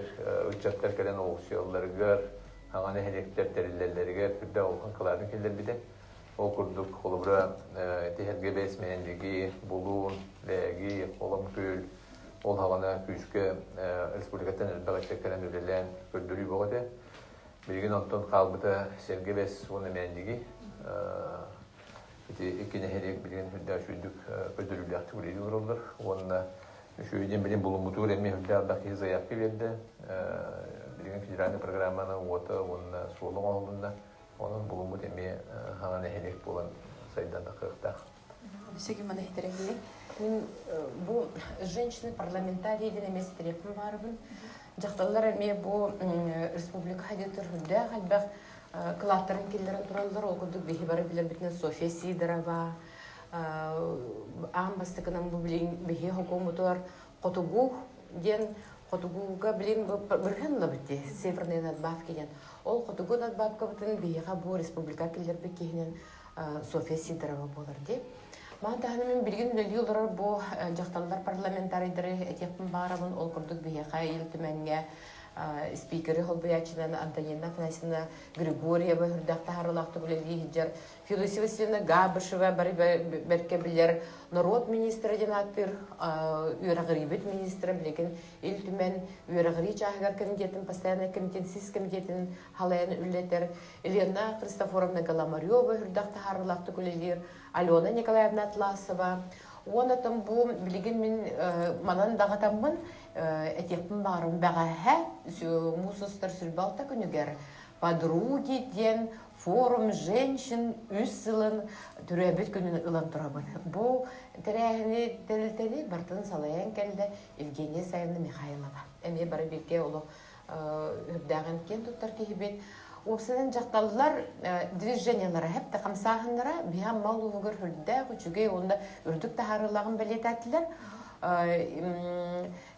ыччаттар кэлэн олохсуйалларыгар, саҥа нэһилиэктэр тэриллэллэригэр сүрдээх улахан кылаатын киллэрбитэ. Ол курдук, холобура, Тиһэргэ бэс Мээндиги, Булуун, Лээги, Холом Күөл ол хаҕана күүскэ республикаттан элбэх ыччат кэлэн үлэлээн көрдөрүү бөҕө этэ. Билигин онтон хаалбыта Сэргэ Бэс уонна Мээндиги. Ити икки нэһилиэк билигин сүрдээх үчүгэйдик көрдөрүүлээхтик үлэлии олороллор уонна үчүгэй диэн билин булуммутугар эмиэ сүрдээх элбэх киһи заявка биэрдэ. Билигин федеральнай программаны уота уонна суола оҥоһулунна. Онон булуммут эмиэ хаҥа нэһилиэк буолан сайдан тахсыахтаах. Сигимана иһитэрэ Мин бу женщины парламентарий диэн эмиэ ситириэхпин баарыбын. Дьахталлар эмиэ бу республика хайдытыр үрдээх элбэх кылааттарын киллэрэн тураллар. Ол курдук биһи бары билэрбитинэн Софья Сидорова, аан бастакынан бу билин биһи хокуомутугар хотугу диэн хотугуга билин бырыһын ылабыт дии северные надбавки диэн ол хотугу надбавкабытын биһиэхэ бу республика киллэрбит киһинэн Софья Сидорова буолар дии Маан таһынан мин билигин үлэлии олорор бу дьахталлар парламентарийдары этиэхпин баҕарабын ол курдук биһиэхэ Ил Түмэҥҥэ спикери холбуйааччынан Антонина Афанасьевна Григорьева үрдэх таһаарыылаахтык үлэлии сылдьар Федосия Васильевна Габышева бары бэркэ билэр норуот министрэ диэн ааттыыр үөрэҕириибит министрэ билигин Ил Түмэн үөрэҕирии чааһыгар комитетин постояннай комитетин сис комитетин халайан үлэлэтэр Елена Христофоровна Голомарева үрдэх таһаарыылаахтык үлэлиир Алена Николаевна Атласова уонна там бу билигин мин манан даҕатаммын этиэхпин баҕарым бэҕэһээ муус устар сүрбалта күнүгэр подруги диэн форум женщин үс сылын төрөөбүт күнүн ылан турабын. Бу тэрээһини тэрилтэни барытын салайан кэллэ Евгения Саевна Михайлова. Эмиэ бары бииргэ олох үрдээҕин киэн туттар киһибит. Уопсайынан дьахталлар движениелара хэп хамсааһыннара биһи Амма улууһугар үрдээх үчүгэй уонна үрдүк таһаарыылааҕын бэлиэтээтилэр.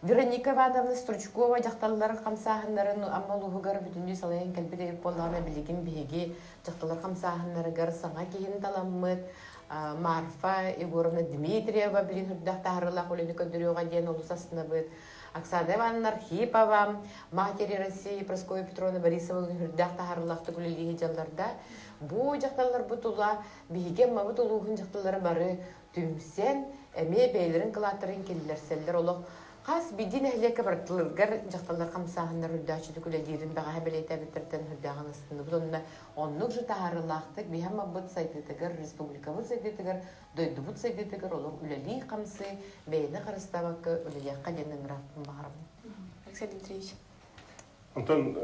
Вероника Ивановна Стручкова дьахталлар хамсааһыннарын Амма улууһугар бүтүннүү салайан кэлбит эбит буоллаҕына, билигин биһиги дьахталлар хамсааһыннарыгар саҥа киһини таламмыт Марфа Егоровна Дмитриева билин үрдэх таһаарыылаах үлэни көрдөрүөҕэ диэн олус астынабыт. Оксана Ивановна Архипова, Матери России Прасковья Петровна Борисова үрдэх таһаарыылаахтык үлэлии дьалларда. Бу дьахталларбыт тула биһиги Аммабыт улууһун дьахталлара бары түмсэн, эмиэ бэйэлэрин кылааттарын киллэрсэллэр олох хас биирдии нэһилиэккэ барытыларыгар дьахталлар хамсааһыннар үрдээччитик үлэлиирин бэҕэһээ бэлиэтээбиттэртэн үрдээҕин астынныбыт. Онно оннук же таһаарыылаахтык биһи Аммабыт сайдыытыгар, республикабыт сайдыытыгар, дойдубут сайдыытыгар олох үлэлии-хамсыы, бэйэни харыстаабакка үлэлиэххэ диэн ыҥырааппын баҕарабын. Алексей Дмитриевич. Онтон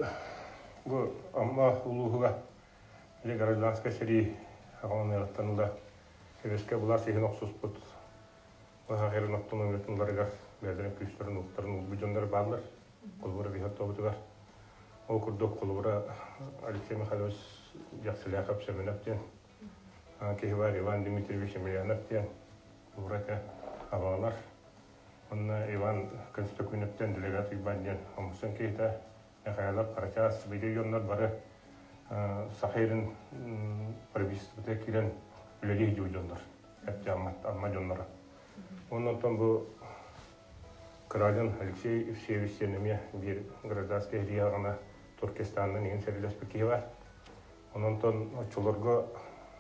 бу Амма улууһуга гражданскай сэрии аҕаланыаҕыттан ыла Сэбиэскэй былаас иһин охсуспут быһаҕырын автономиятын бэйэлэрин күүстэрин уоттарын уурбут дьоннор бааллар. Холобура биһи ортобутугар. Ол курдук холобура Алексей Михайлович Дьахсыляхов Семенов диэн киһи бар Иван Дмитриевич Емельянов диэн холобура этэ абаҕалар. Онно Иван Константиновтан делегат Уйбаан диэн хомусан киһитэ Михайлов Харачаас били дьоннор бары Саха сирин правительствота киирэн үлэлии сылдьыбыт дьоннор, Амма дьонноро. Онтон бу Кыралин Алексей Евсеевич диэн эмиэ биир гражданскай сэрии Туркестанынан иһин сэриилэспит киһи бар. Онон оччолорго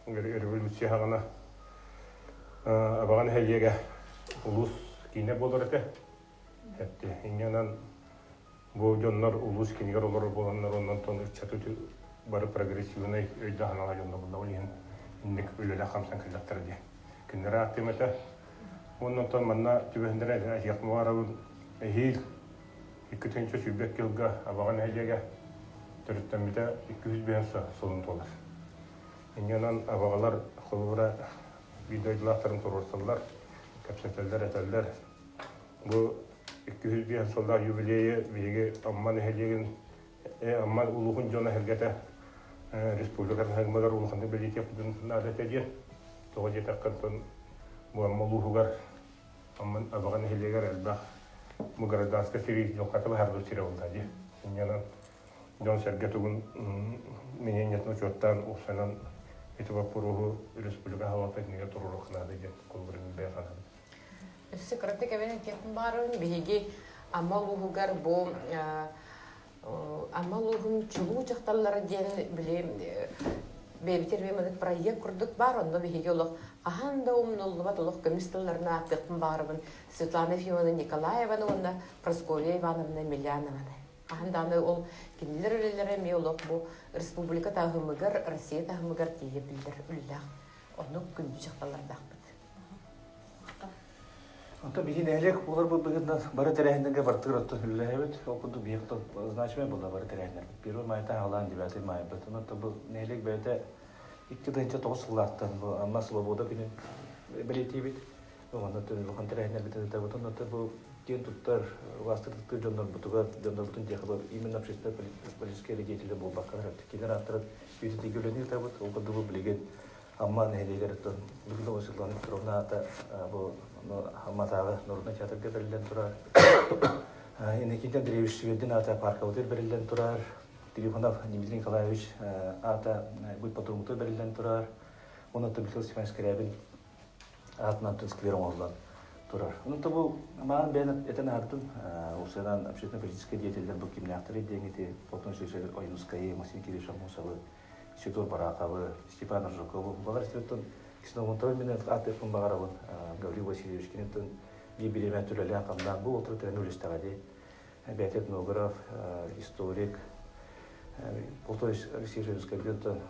революция хаҕана Абаҕа нэһилиэгэ улуус киинэ буолар этэ. Инньэ бу дьоннор улуус кинигэр олорор буоланнар оннонтон ыччаты бары прогрессивнай өйдөөх-санаалаах дьоннор буолла ол иһин инник үлэлээх хамсан кэллэхтэрэ дии. Кинилэри ааттыым этэ. Оннонтон манна түбэһиннэрэ этиэх баҕарабын эһиил 2022 сылга Абаҕа нэһилиэгэ төрүттэммитэ 205 сылын туолар. Инньэ абаҕалар холобура биир дойдулаахтарын туруорсаллар, кэпсэтэллэр, этэллэр. Бу 205 сыллаах юбилейы биһиги Амма нэһилиэгин, Амма улууһун дьоно эһэргэтэ республика таһымыгар улаханнык бэлиэтиэхпитин наада этэ диэн. Тоҕо диэтэххэ, онтон бу Амма улууһугар, Амма Абаҕа нэһилиэгэр элбэх бу гражданскай сэрии дьылҕата баһарбыт сирэ буолла дии. Инньэнэн дьон-сэргэ тугун мнениетын учуоттаан уопсайынан ити боппуруоһу республика салалтатыгар туруоруох наада диэн холобурун бэйэ санаабыт. Өссө кыратык эбэн этиэхпин баҕарабын. Биһиги Амма улууһугар бу Амма улууһун чулуу дьахталлара диэн били бэйэбит эрбиэмэбит проект курдук баар. Онно биһиги олох хаһан да умнуллубат олох көмүс тылларын ааттыахпын баҕарабын. Светлана Ефимовна Николаеваны уонна Прасковья Ивановна Емельянованы. Хаһан даҕаны ол кинилэр үлэлэрэ эмиэ олох бу республика таһымыгар, Россия таһымыгар тиийэ биллэр үлэлээх. Оннук күндү дьахталлардаахпыт. Онтон биһи нэһилиэк буоларбыт быһыытынан бары тэрээһиннэргэ бартыгар оттон үлэлэһэбит. Ол курдук биһиэхэ значимай буолла бары тэрээһиннэрбит. Первый маайтан аҕалаан девятый маайбыт. Онон бу нэһилиэк бэйэтэ 2009 сыллаахтан бу Амма Свобода күнүн бэлиэтиибит. Онно улахан тэрээһиннэрбитин ыытабыт. Онно бу киэн туттар, убаастыыр дьоннорбутугар, дьоннорбутун диэхэ именно общественной политическай деятели буолбакка, кинилэр ааттарын үйэтитиигэ үлэни ыытабыт. Ол курдук бу билигин Амма нэһилиэгэр оттон бүгүн Светлана Петровна аата бу Амматааҕы народнай театрга бэриллэн турар. Иннокентий Андреевич Швердин аата паркабытыгар бэриллэн турар. Трифонов Дмитрий Николаевич аата ипподромутугар бэриллэн турар. Уонна Михаил Степанович Скрябин аатынан сквер оҥоһуллан турар. Онон бу маан бэйэн этэн аһардым. Уопсайынан общественно-политическай деятеллэр бу кимнээхтэрий диэн ити Платон Алексеевич Ойуунускайы, Максим Кириллович Аммосовы, Сидор Бараховы, Степан Аржаковы, балар истибиттэн Ксенофонтовы мен ааттыахпын баҕарабын. Гаврил Васильевич киниттэн биир бириэмэ түлэлээн хамнаан бу олтура тэрэн үлэстэҕэ дии. Бэйэтэ этнограф, историк, Платон Алексеевич оттон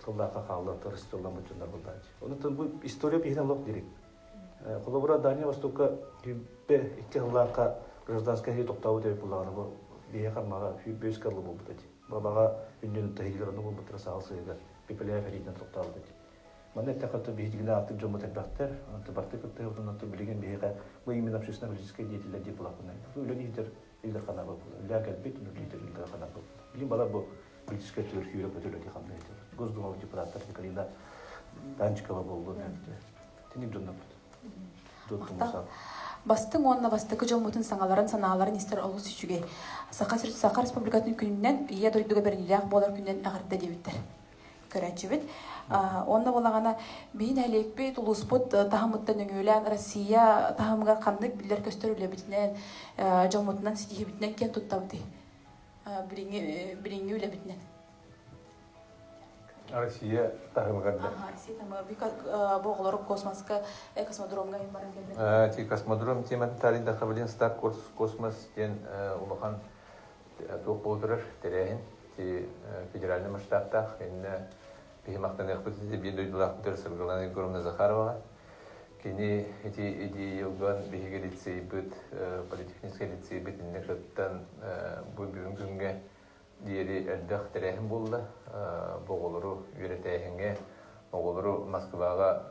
сыллаахха хааллан тырыстылламмыт дьоннор булдааччы. Онон бу история биһинэ олох дирик. Холобура, Дальний Востокка сүүрбэ икки сыллаахха гражданскай сэрии тохтообут эбит буоллаҕына, бу биһиэхэ Аммаҕа сүүрбэ үс кылы буолбут этэ. Бабаҕа үннүн таһыылар онно буолбуттара саал сыһыгар Пепеляев эриитинэн тохтообут этэ. Манна эттэххэ биһигини ааттык дьоммут элбэхтэр, онтон барты кыттыһабыт, онтон билигин биһиэхэ бу именно общественно-политическай деятеллэр диэн булаппын. Үлэни иитэр Ил Дархан буолла. Үлэ кэлбит, үлэлиир Ил Дархан буолла. Билигин балар бу политическай түөр сүүрэ көтөлө хамнай этилэр. Госдума депутаттар Николина Данчикова буоллун. Тиник дьоннорбут. Махтал. Бастыҥ уонна бастакы дьоммутун саҥаларын, санааларын истэр олус үчүгэй. Саха, Саха Республикатын күнүнэн Ийэ дойдуга бэриниилээх буолар күнүнэн эҕэрдэ диэбиттэр. Көрөөччүбүт. Уонна буолаҕына биһи нэһилиэкпит, улууспут таһымыттан өҥүөлээн Россия таһымыгар ханнык биллэр-көстөр үлэбитинэн, дьоммутунан ситиһиибитинэн киэн туттабытый? Билиҥҥи, билиҥҥи үлэбитинэн. Россия таһымыгар да. Россия таһымыгар. Бу оҕолору космоска, космодромга баран кэлбит. Ти космодром тематын тарыйдахха билин Старт космос диэн улахан туох буола турар тэрээһин ти федеральный масштабтаах иннэ биһи махтаныахпыт ити биир дойдулаахпытыгар Саргылана Егоровна Захароваҕа кини ити идеялган биһиги лицейбит политехническай лицейбит иннэ кыттан бу бүгүн күҥҥэ диэри элбэх тэрээһин буолла. Бу оҕолору үөрэтээһиҥҥэ, оҕолору Москваҕа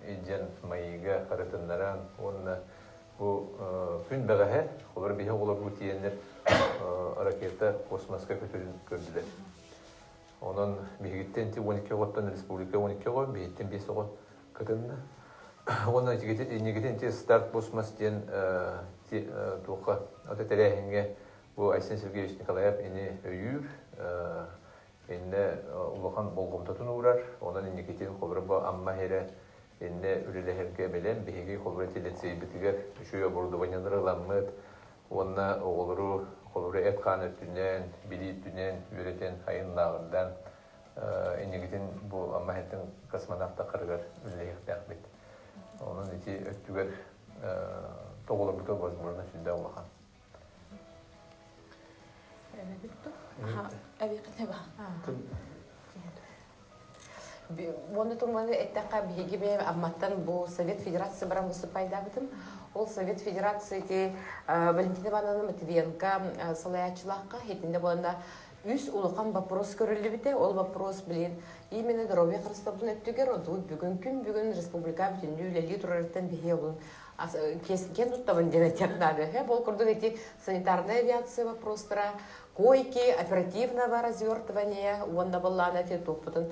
илдьэн Майыыга харытыннаран уонна бу күн бэҕэһээ олор биһи оҕолорбут тиийэннэр ракета космоска көтөрүн көрдүлэр. Онон биһигиттэн ити 12 оҕоттон республика 12 оҕо, биһиттэн 5 оҕо кытынна. Уонна инникитин ити старт космос диэн туохха ата тэрээһиҥҥэ Бу Айсен Сергеевич Николаев ини өйүүр, иннэ улахан болҕомтотун уурар. Онон инникитин холобура бу Амма иһэрэ иннэ үлэлэһэргэ бэлэм. Биһиги холобура ити лицейбитигэр үчүгэй оборудованиелары ыламмыт уонна оҕолору холобура эт-хаан өттүнэн, билии өттүнэн үөрэтэн, айыннааҕырдан инникитин бу Амма иһиттэн космонавтахарыгар үлэлэһиэхтээхпит. Онон ити өттүгэр тоҕолорбута возможно сүрдээх улахан. Уонна туманы эттэххэ биһиги бэйэм Амматтан бу Совет Федерация баран выступайдаабытым. Ол Совет Федерация ити Валентина Ивановна Матвиенко салайааччылаахха итиннэ буолна үс улахан вопрос көрүллүбүтэ. Ол вопрос билин именно здоровье харыстабылын өттүгэр онтубут бүгүн күн бүгүн республика бүтүннүү үлэлии турарыттан биһи олун киэн туттабын диэн этиэх наада. Ол курдук ити санитарная авиация вопростара, койки, оперативного развертывания уонна былаана ити туохпутун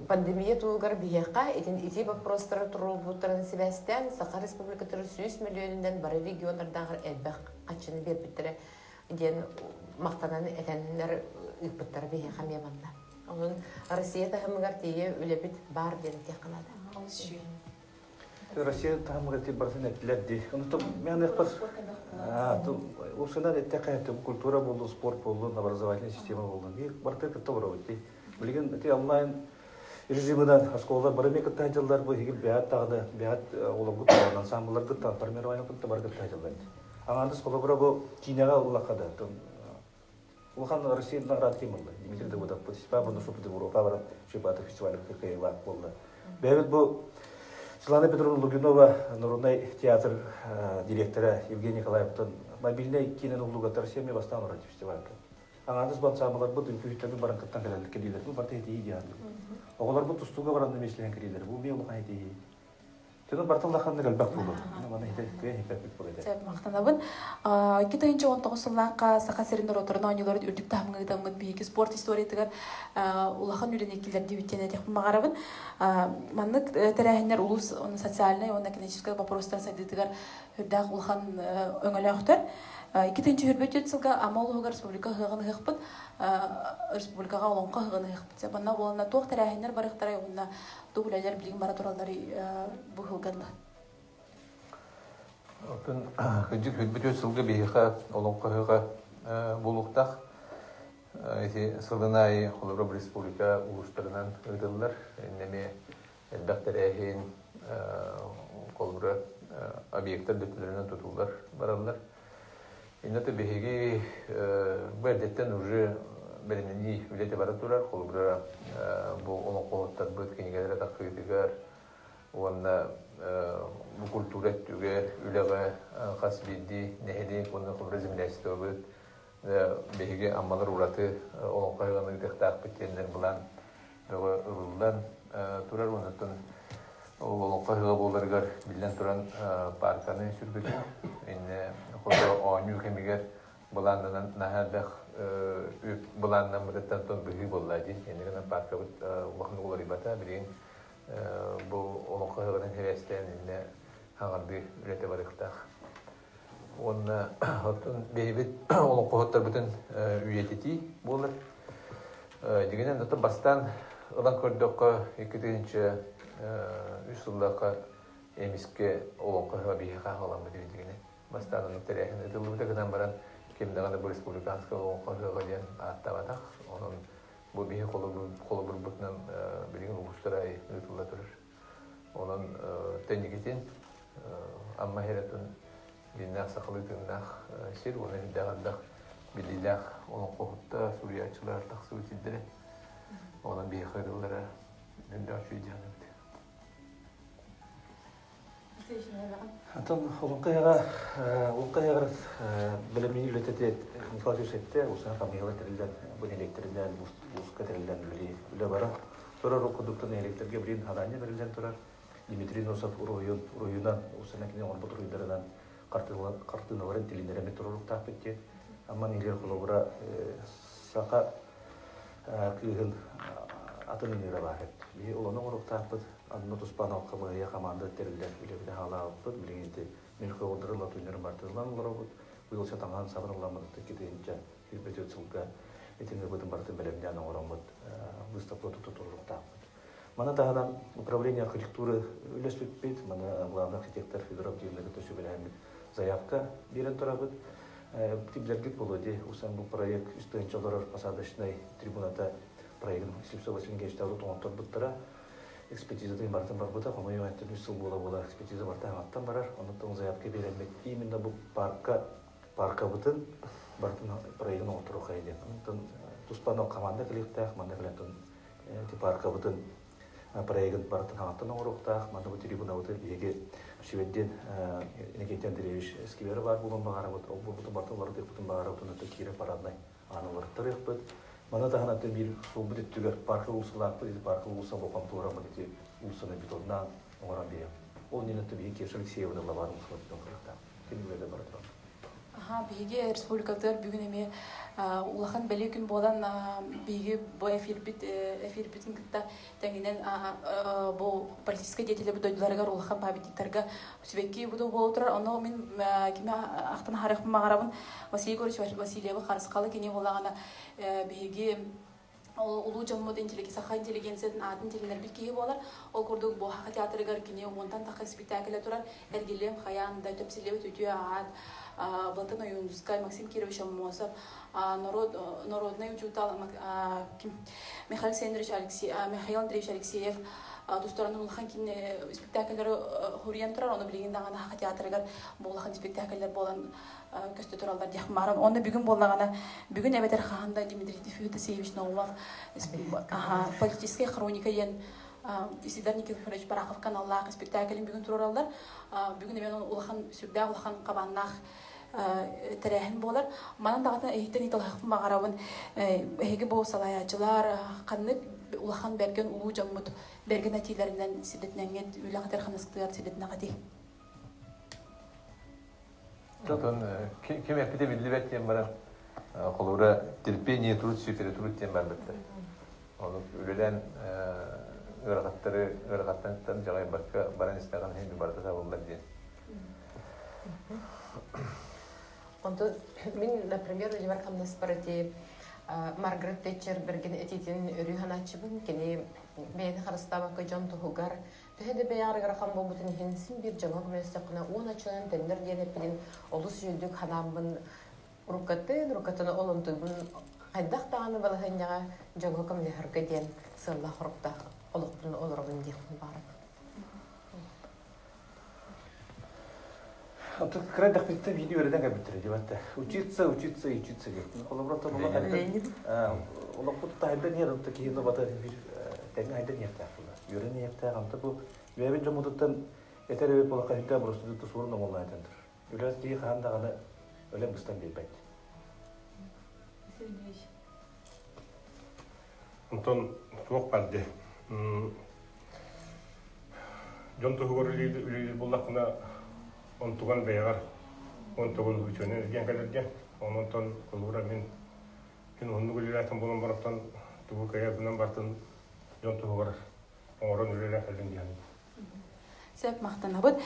пандемия туһугар биһиэхэ итин ити вопростары туруорбуттарын сибээстээн Саха Республикатыгар 100 миллионунан бары регионнардааҕар элбэх хаччыны биэрбиттэрэ диэн махтанан этэннэр ыыппыттара биһиэхэ эмиэ манна. Онон Россия таһымыгар тиийэ үлэбит баар диэн этиэххэ наада. Олус үчүгэй. Россия таһымыгар тиийэ барытын эттилэр дии. Онтон мен ыхпар усунан эттэххэ культура буоллун, спорт буоллун, образовательная система буоллун. Барыта кытта олоробут дии. Билигин ити онлайн режимынан оскуолалар бары эмиэ кытта сылдьаллар бу иһигин бэйэт даҕаны бэйэт оҕолоргут ансамблларгыт формирование кытта бары кытта сылдьаллар. Аҥаардас холобура бу киинэҕэ ыллахха да Улахан Россия награда ким ылла? Дмитрий Давыдов Спа Шупыты Европа баран Шипата фестиваль кыайыылаах буолла. Бэйэбит бу Светлана Петровна Лугинова народный театр директора Евгений Николаевтан мобильнай киинэн уллугаттар Россия бастаан олорор фестивальга. Аҥаардас бу ансамбларбыт үҥкүүһүттэрбит баран кыттан кэлэллэр кэлиилэр. Бу барыта этии диэн. Оҕолорбут тустууга баран миэстэлэһэн кэлиилэр. Бу эмиэ улахан этии. Төнө бартыл ханнык элбэх буолуо. Маны хиппэппит буолуо этэ. Сөп, махтанабын. 2019 сыллаахха Саха сирин норуоттарын оонньууларын үрдүк таһымҥа ыытаммыт биһиги спорт историятыгар улахан үлэни киллэрдибит диэн этиэхпин баҕарабын. Маннык тэрээһиннэр улуус социальнай уонна экономическай боппуруостар сайдыытыгар үрдээх улахан өҥөлөөхтөр. 2024 сылга Амма улууһугар республика ыһыаҕын ыһыахпыт, республикаҕа олоҥхо ыһыаҕын ыһыахпыт. Манна буоланна туох тэрээһиннэр барыахтарай уонна туох үлэлэр билигин бара туралларый бу ыһылга дылы? Оттон кырдьык 24 сылга биһиэхэ олоҥхо ыһыаҕа буолуохтаах. Ити сылын аайы холобура республика улуустарынан ыытыллар. Иннэ эмиэ элбэх тэрээһин холобура объектар дөттүлэринэн тутуллар бараллар. Иннэ биһиги бу эрдэттэн уже бэлэмнэнии үлэтэ бара турар. Холобура бу олоҥхоһуттарбыт кинигэлэрэ тахсыытыгар уонна бу культура өттүгэр үлэҕэ хас биирдии нэһилиэк уонна холобура землячествобыт биһиги аммалар ураты олоҥхо ыһыаҕын ыытыахтаахпыт диэннэр былаан бөҕө ылыллан турар уонна ол олоҥхо ыһыаҕа буоларыгар биллэн туран паарканы сүргүтүн иннэ хоту оонньуу кэмигэр былааннанан наһаа элбэх үп былааннаммытыттан тон быһыы буолла дии иннэ гынан пааркабыт улахан уларыйбата билигин бу олоҥхо ыһыаҕынан сибээстээн иннэ. хаҥардыы үлэтэ барыахтаах. Уонна оттон бэйэбит олоҥхоһуттарбытын үйэтитии буолар. Дьиҥинэн, оттон бастаан ылан көрдөххө, 2003 сыллаахха эмискэ олоҥхо ыһыаҕа биһиэхэ аҕаламмыт дьиҥинэн. Бастаан оннук тэрээһин ыытыллыбыта гынан баран, ким даҕаны бу республиканскай олоҥхо ыһыаҕа диэн ааттаабатах. Онон бу биһи холобурбутунан билигин улуустар аайы ыытылла турар. Онон тэнникитин Амма Хератын дьиннээх сахалыы тыыннаах сир уонна үрдээх элбэх биллиилээх олоҥхоһуттар, суруйааччылар тахсыбыт сирдэрэ. Онон биһиэхэ ырыллара үрдээх үчүгэй дьаһанабыт. Антон олоҥхо ыһыаҕа олоҥхо ыһыаҕар бэлэмнэнии үлэтэ Николай Васильевич эттэ, Улсан хамыыһыйалар тэриллэн, бу нэһилиэктэринэн, улууска тэриллэн үлэлии үлэ барар. Турар ол курдуктан нэһилиэктэргэ билигин хадаанньа бэриллэн турар. Дмитрий Носов уруһуйун, уруһуйунан, Улсан кини оҥорбут уруһуйдарынан хартыыналарын тилиннэрэммит туруоруктаахпыт диэн. Амма нэһилиэгэр холобура саха кыыһын атын ыҥыыра баар эбит. Биһи олону оҥоруохтаахпыт. Анна туспа анал хамыыһыйа хамаанда тэриллэн үлэбитин хаалаабыппыт. Билигин ити мельхиордары, латуннары барытын олоробут. Быйыл сатаҥаан сабын ыламмыт 2024 сылга итин ылбытын барытын бэлэмнээн оҥороммут выставка туруохтаахпыт. Маны таһынан управление архитектуры үлэспиппит, маны главный архитектор Федор Авдеевна кытта сүбэлэһэммит заявка биэрэн турабыт. Билэргит буолуо дии, усан бу проект үс тыһыынча олорор посадочнай трибуната проегын Слепцов Василий Николаевич оҥотторбуттара. Экспертизатын барытын барбыта, хомойуох эттин үс сыл буола-буола экспертиза барыта хаҥаттан барар. Онон заявка биэрэммит именно бу парка паркабытын барытын проегын оҥотторуоххайа диэн. Онтон туспа анал команда кэлиэхтээх, манна кэлэн ити паркабытын проегын барытын хаҥаттан оҥоруохтаах. Манна бу трибунабытын биһиги Шведдин Иннокентий Андреевич сквера баар буолуон баҕарабыт. Ол буолбутун барытын уларытыахпытын баҕарабыт. Онно киирэ параднай ааны уларыттарыахпыт. Маны таһынан биир суолбут өттүгэр парка уулуссалаахпыт. Ити парка уулусса болҕомтолороммут ити уулуссаны бетоннаан оҥорон биэриэхпит. Ол иннинэ биһиги Кеша Алексеевна лабаар уулуссалар бетон кырыахтаах. Кини үлэлэр бара турар. Аха, биһиги республикабытыгар бүгүн эмиэ улахан бэлиэ күн буолан биһиги бу эфирбит эфирбитин кытта тэҥинэн бу политическай деятеллэрбит дойдуларыгар улахан памятниктарга сибэкки буду буола турар. Ону мин кими ахтан аһарыахпын баҕарабын Василий Егорович Васильевы Харысхалы кини буоллаҕына биһиги улуу дьоммут саха интеллигенциятын аатын тилиннэрбит киһи буолар. Ол курдук бу Саха театрыгар кини уонтан тахха спектаклэ турар Эргиллиэм хайаан да Төпсүллэбит үтүө аат Платон Ойуунускай, Максим Кирович Аммосов, народ, народный учуутал Михаил Александрович Алексеев, Михаил Андреевич Алексеев тустарынан улахан кини спектакльлары хуруйан турар, ону билигин даҕаны Саха театрыгар бу улахан спектакльлар буолан көстө тураллар диэх мааран. Онно бүгүн буоллаҕына, бүгүн эбэтэр хаһан да Дмитрий Федосеевич Наумов политическая хроника диэн Исидор Никифорович Барахов каналлаах спектаклин бүгүн туруораллар. Бүгүн эмиэ улахан сүрдээх улахан хабааннаах тэрээһин буолар. Манан даҕатан эһиттэн ыйыталаһыахпын баҕарабын. Эһиги бу салайааччылар ханнык улахан бэргэн улуу дьоммут бэргэн этиилэринэн сирдэтинэҥҥит үлэҕитигэр хамнаскытыгар сирдэтинэҕитий? Отон ким эппитэ биллибэт диэн баран, холобура, терпение труд сюперетруд диэн барбыттар. Ону үлэлээн ыарахаттары ыарахаттан дьаҕайбакка баран истэҕин иһин барыта табыллар диэн. Онтон мин, например, үлэбэр хамнаспар ити Маргарет Тэтчер бэргэн этиитин өрүү санааччыбын. Кини бэйэни харыстаабакка дьон туһугар Төһө да бэйэҕэр ыарахан буолбутун иһин, син биир дьоҥҥо көмөлөстөххүнэ уон оччонон төннөр диэн эппитин олус үчүгэйдик ханааммын уруккатын, уруккатын ол онтуйбун хайдах даҕаны балаһыанньаҕа дьоҥҥо көмөлөһөргө диэн сыаллаах-соруктаах олохпун олоробун диэхпин баҕарабын. Оттон кыра эрдэхпиттэн биирдэ үөрэнэн кэлбиттэрэ диэбэттэ. Учиться, учиться, учиться диэн. Холобура, оттон олох олохпут таһайдан иһэр, онто киһи бата биир тэҥҥэ хайдан иһиэхтээх буолар. Үөрэн иһиэхтээх, онто бу бэйэбит дьоммутуттан этэр эбит буоллахха үрдээх боростуутуттан суорун омуллаан этэн турар. Үлэс киһи хаһан даҕаны өлөн быстан биэрбэт. Онтон туох бар дии дьон туһугар үлэлиир буоллаххына онтуган бэйэҕэр онтугун үтүөнэн эргийэн кэлэргэ онон холобура мин күн уһуннук үлэлээтим буолан барантан тугу кыайарбынан бартын дьон туһугар оҥорон үлэлээн кэллим диэн. Сөп, махтанабыт.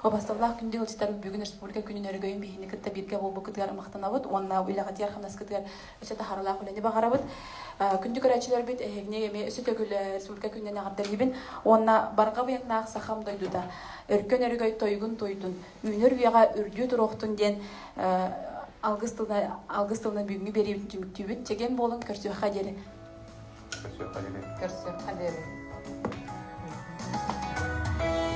Убасталлаах күндү ыалдьыттар бүгүн республика күнүн өрөгөйүн биһини кытта бииргэ буолбуккутугар махтанабыт уонна үлэҕитигэр хамнаскытыгар өссө таһаарыылаах үлэни баҕарабыт. Күндү көрөөччүлэрбит эһигини эмиэ өссө төгүл республика күнүнэн эҕэрдэлиибин уонна барҕа быйаҥнаах сахам дойдута өркөн өрөгөй тойугун туйдун, үүнэр үйэҕэ үрдүү туруохтун диэн алгыс тылына алгыс тылынан бүгүҥҥү биэриибитин түмүктүүбүт. Чэгиэн буолуҥ, көрсүөххэ диэри. Көрсүөххэ диэри. Көрсүөххэ диэри.